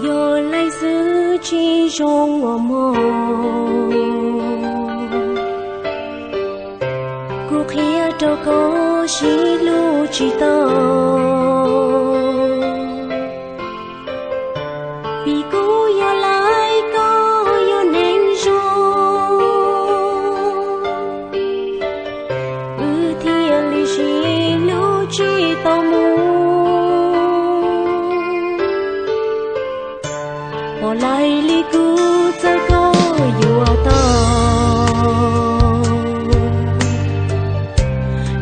Yog leej xwb tsis zoo ua mog, kuv qhia rau koj sib hlub tsis tau. Vim kuv yog lawv, koj yog neeg zoo, wb thiaj li sib hlub tsis tau mus. Pom lawv li kuv txawm koj yuav tau,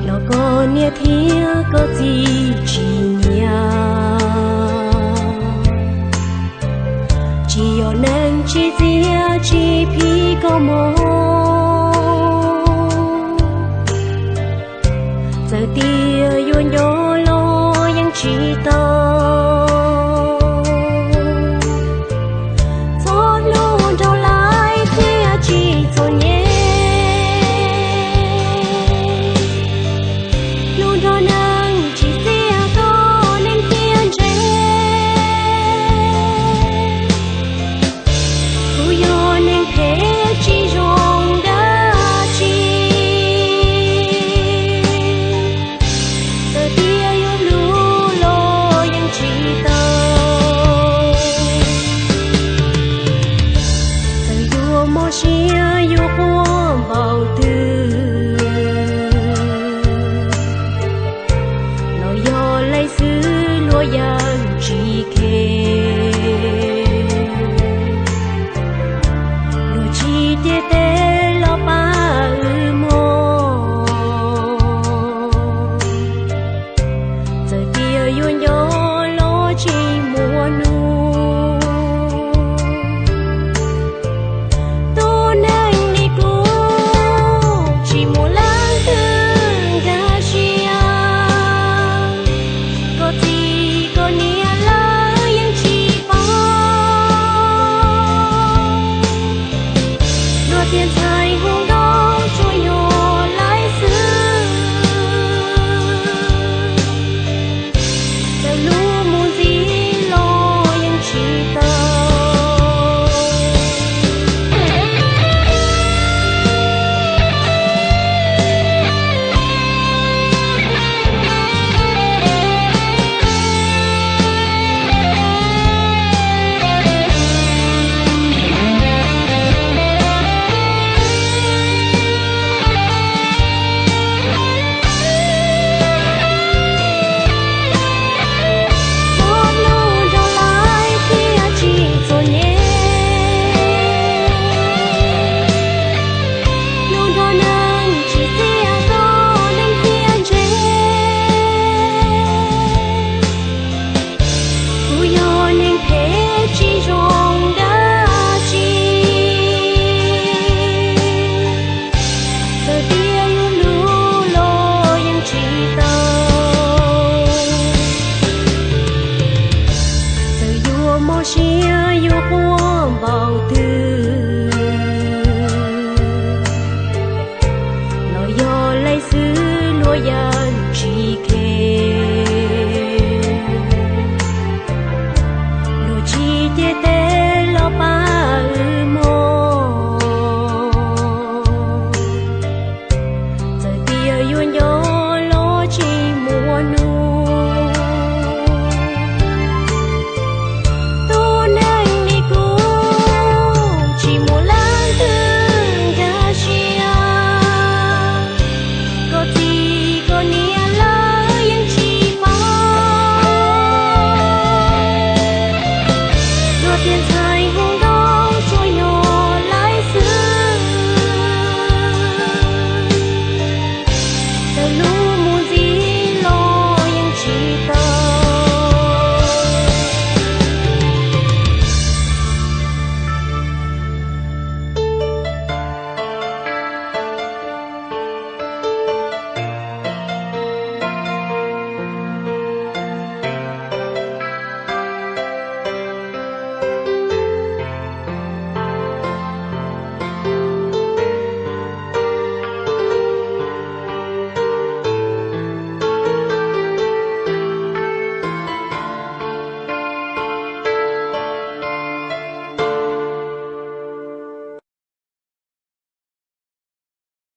los koj niam thiab koj txiv tsis nyiam. Tsis yog neeg tsis txiav tsis phim koj mog, txawm tias yuav nco los yeej tsis tau. Txhob hlub nraug lawv thiaj tsis txom nyem, hlub nrog neeg tsis txiav koj neeg thiaj ntse. Kuv yog neeg phem tsis zoo dab tsi, txawm tias yuav hlub los yeej tsis tau. Txawm yuav mob siab yuav quaj npaum twg, los yog leej xwb luag yeej tsis khe. Luag tsis cia tes los pab wb mog, txawm tias yuav nco los tsis muaj hnub. Tus neeg li kuv tsis muaj leej twg nkag siab, koj txiv koj niam lawv yeej tsis paub. Luag tias ntxhais hu nkauj tsuas yog lawv xwb, txawm hlub mus ntxiv los yeej tsis tau. Txhob hlub nraug lawv thiaj tsis txom nyem, hlub nrog neeg tsis txiav koj neeg thiaj ntse. Kuv yog neeg phem tsis zoo dab tsi, txawm tias yuav hlub los yeej tsis tau. Txawm yuav mob siab yuav quaj npaum twg, los yog leej xwb luag yeej tsis khe. Luag tsis cia tes los pab wb mog, txawm tias yuav nco los tsis muaj hnub. Tus neeg li kuv tsis muaj leej twg nkag siab, koj txiv koj niam lawv yeej tsis paub. Luag tias ntxhais hu